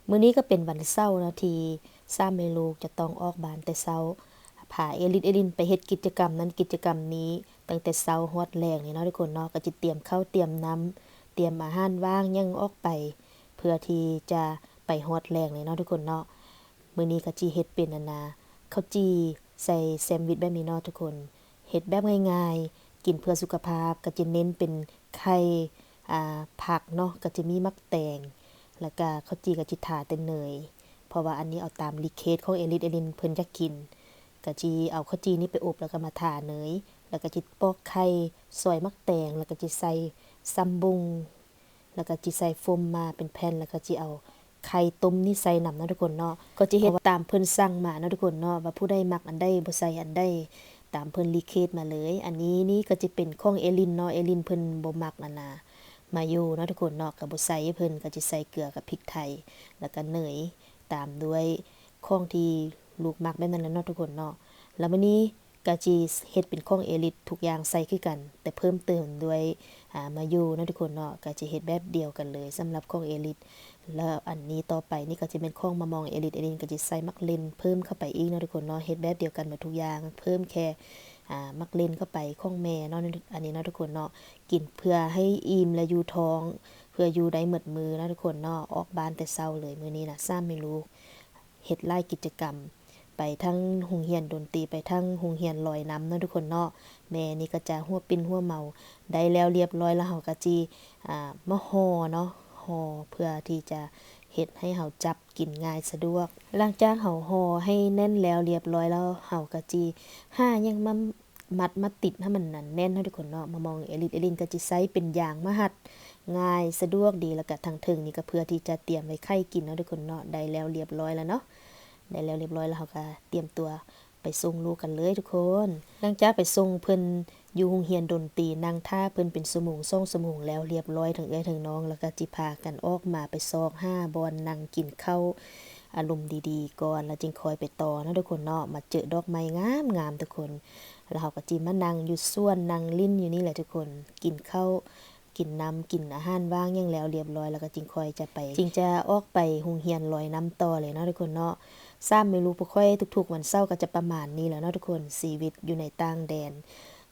ມື້ນີ້ກໍເປັນວັນເສົາເນາະ ທີ່ສາມແມ່ລູກຈະຕ້ອງອອກບ້ານແຕ່ເຊົ້າ ພາເອລິດເອລິນໄປເຮັດກິດຈະກຳນັ້ນກິດຈະກຳນີ້ ຕັ້ງແຕ່ເຊົ້າຮອດແລງນີ້ເນາະທຸກຄົນເນາະ. ກໍຈະຕຽມເຂົ້າຕຽມນ້ຳ ຕຽມອາຫານຫວ່າງຫຍັງອອກໄປ ເພື່ອທີ່ຈະໄປຮອດແລງນີ້ເນາະທຸກຄົນເນາະ. ມື້ນີ້ກໍຊິເຮັດເປັນອັນນາ ເຂົ້າຈີ່ໃສ່ແຊນວິດແບບນີ້ເນາະທຸກຄົນ. ເຮັດແບບງ່າຍໆ ກິນເພື່ອສຸຂະພາບ ກໍຈະເນັ້ນເປັນໄຂ່ ອາ ຜັກເນາະ ກໍຈະມີໝາກແຕງ ແລ້ວກະເຂົ້າຈີ່ກໍຊິທາແຕ່ເນີຍ ເພາະວ່າອັນນີ້ເອົາຕາມຣີເຄວສຂອງເອລິດເອລິນເພິ່ນຢາກກິນ. ກໍຊິເອົາເຂົ້າຈີ່ນີ້ໄປອົບ ແລ້ວກໍມາທາເນີຍ ແລ້ວກໍຊິປອກໄຂ່ ຊອຍໝາກແຕງ ແລ້ວກໍຊິໃສ່ຊຳບຸງ ແລ້ວກໍຊິໃສ່ໂຟມມາເປັນແຜ່ນ ແລ້ວກໍຊິເອົາໄຂ່ຕົ້ມນີ້ໃສ່ນຳເນາະທຸກຄົນເນາະ. ກໍຈະເຮັດຕາມເພິ່ນສັ່ງມາເນາະທຸກຄົນເນາະ ວ່າຜູ້ໃດມັກອັນໃດ ບໍ່ໃສ່ອັນໃດ ຕາມເພິ່ນຣີເຄວສມາເລີຍ. ອັນນີ້ນີ້ກໍຈະເປັນຂອງເອລິນເນາະ ເອລິນເພິ່ນບໍ່ມັກອັນນາ ມາໂຢເນາະທຸກຄົນເນາະ ກໍບໍ່ໃສ່ໃຫ້ເພິ່ນ ກໍຈະໃສ່ເກືອກັບພິກໄທ ແລ້ວກໍເນີຍ ຕາມດ້ວຍຂອງທີ່ລູກມັກແບບນັ້ນແຫຼະເນາະທຸກຄົນເນາະ. ແລ້ວມື້ນີ້ກໍຊິເຮັດເປັນຂອງເອລິດ ທຸກຢ່າງໃສ່ຄືກັນ ແຕ່ເພີ່ມເຕີມດ້ວຍ ອາ ມາໂຢເນາະທຸກຄົນເນາະ ກໍຈະເຮັດແບບດຽວກັນເລີຍສຳລັບຂອງເອລິດ. ແລ້ວອັນນີ້ຕໍ່ໄປນີ້ກໍຈະແມ່ນຂອງມາມອງເອລິດ ເອລິນກໍຈະໃສ່ໝາກເລັ່ນເພີ່ມເຂົ້າໄປອີກເນາະທຸກຄົນເນາະ. ເຮັດແບບດຽວກັນໝົດທຸກຢ່າງ ເພີ່ມແຄ່ ອາ ໝາກເລັ່ນເຂົ້າໄປຂອງແມ່ເນາະ ອັນນີ້ເນາະທຸກຄົນເນາະ. ກິນເພື່ອໃຫ້ອີ່ມ ແລະ ຢູ່ທ້ອງ ເພື່ອຢູ່ໄດ້ໝົດມື້ເນາະທຸກຄົນເນາະ. ອອກບ້ານແຕ່ເຊົ້າເລີຍມື້ນີ້ນະ ສາມແມ່ລູກ ເຮັດຫຼາຍກິດຈະກຳ ໄປທັງໂຮງຮຽນດົນຕີ ໄປທັງໂຮງຮຽນລອຍນ້ຳເນາະທຸກຄົນເນາະ. ແມ່ນີ້ກໍຈະຫົວປິ່ນຫົວເມົາ ໄດ້ແລ້ວລຽບຮ້ອຍແລ້ວ ເຮົາກໍຊິ ອາ ມາຫໍ່ເນາະ ຫໍ່ເພື່ອທີ່ຈະເຮັດໃຫ້ເຮົາຈັບກິນງ່າຍສະດວກ. ຫຼັງຈາກເຮົາຫໍ່ໃຫ້ແໜ້ນແລ້ວລຽບຮ້ອຍແລ້ວ ເຮົາກໍຊິຫາຫຍັງມາ ມັດມາຕິດໃຫ້ມັນແໜ້ນເນາະທຸກຄົນເນາະ. ມາມອງເອລິດເອລິນກໍຈະໃຊ້ເປັນຢາງມາຮັດ ງ່າຍສະດວກດີ ແລ້ວກະທາງເທິງນີ້ກໍເພື່ອທີ່ຈະຕຽມໄວ້ໄຂ່ກິນເນາະທຸກຄົນເນາະ. ໄດ້ແລ້ວລຽບຮ້ອຍແລ້ວເນາະ ໄດ້ແລ້ວລຽບຮ້ອຍແລ້ວ ເຮົາກໍຕຽມຕົວໄປສົ່ງລູກກັນເລີຍທຸກຄົນ. ຫຼັງຈາກໄປສົ່ງເພິ່ນຢູ່ໂຮງຮຽນດົນຕີ ນັ່ງຖ້າເພິ່ນເປັນຊົ່ວໂມງສອງຊົ່ວໂມງແລ້ວລຽບຮ້ອຍ ທັງເອື້ອຍທັງນ້ອງ ແລ້ວກໍຊິພາກັນອອກມາໄປຊອກຫາບ່ອນນັ່ງກິນເຂົ້າ ອາລົມດີໆກ່ອນ ແລ້ວຈຶ່ງຄ່ອຍໄປຕໍ່ເນາະທຸກຄົນເນາະ. ມາເຈີດອກໄມ້ງາມໆທຸກຄົນ ແລ້ວເຮົາກໍຈິມານັ່ງຢູ່ສວນ ນັ່ງຫຼິ້ນຢູ່ນີ້ແຫຼະທຸກຄົນ. ກິນເຂົ້າ ກິນນ້ຳ ກິນອາຫານຫວ່າງຫຍັງແລ້ວລຽບຮ້ອຍ ແລ້ວກໍຈຶ່ງຄ່ອຍຈະໄປ ຈຶ່ງຈະອອກໄປໂຮງຮຽນລອຍນ້ຳຕໍ່ເລີຍເນາະທຸກຄົນເນາະ. ສາມແມ່ລູກພວກຂ້ອຍທຸກໆວັນເສົາກໍຈະປະມານນີ້ແຫຼະເນາະທຸກຄົນ. ຊີວິດຢູ່ໃນຕ່າງແດນ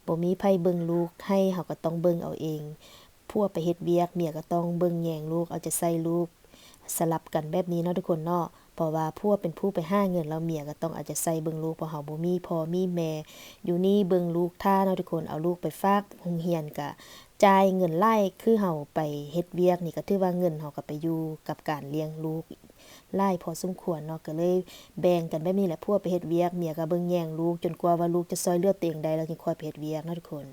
ບໍ່ມີໃຜເບິ່ງລູກໃຫ້ ເຮົາກໍຕ້ອງເບິ່ງເອົາເອງ. ຜົວໄປເຮັດວຽກ ເມຍກໍຕ້ອງເບິ່ງແຍງລູກ ເອົາໃຈໃສ່ລູກ ສະຫຼັບກັນແບບນີ້ເນາະທຸກຄົນເນາະ. ເພາະວ່າຜົວເປັນຜູ້ໄປຫາເງິນ ແລ້ວເມຍກໍຕ້ອງເອົາໃຈໃສ່ເບິ່ງລູກ ເພາະເຮົາບໍ່ມີພໍ່ມີແມ່ຢູ່ນີ້ເບິ່ງລູກຖ້າເນາະທຸກຄົນ. ເອົາລູກໄປຝາກໂຮງຮຽນກໍຈ່າຍເງິນຫຼາຍ ຄືເຮົາໄປເຮັດວຽກນີ້ ກໍຖືວ່າເງິນເຮົາກໍໄປຢູ່ກັບການລ້ຽງລູກຫຼາຍພໍສົມຄວນເນາະ. ກໍເລີຍແບ່ງກັນແບບນີ້ແຫຼະ ຜົວໄປເຮັດວຽກ ເມຍກໍເບິ່ງແຍງລູກ ຈົນກວ່າວ່າລູກຈະຊ່ອຍເຫຼືອຕົວເອງໄດ້ ແລ້ວຈຶ່ງຄ່ອຍໄປເຮັດວຽກເນາະທຸກຄົນ.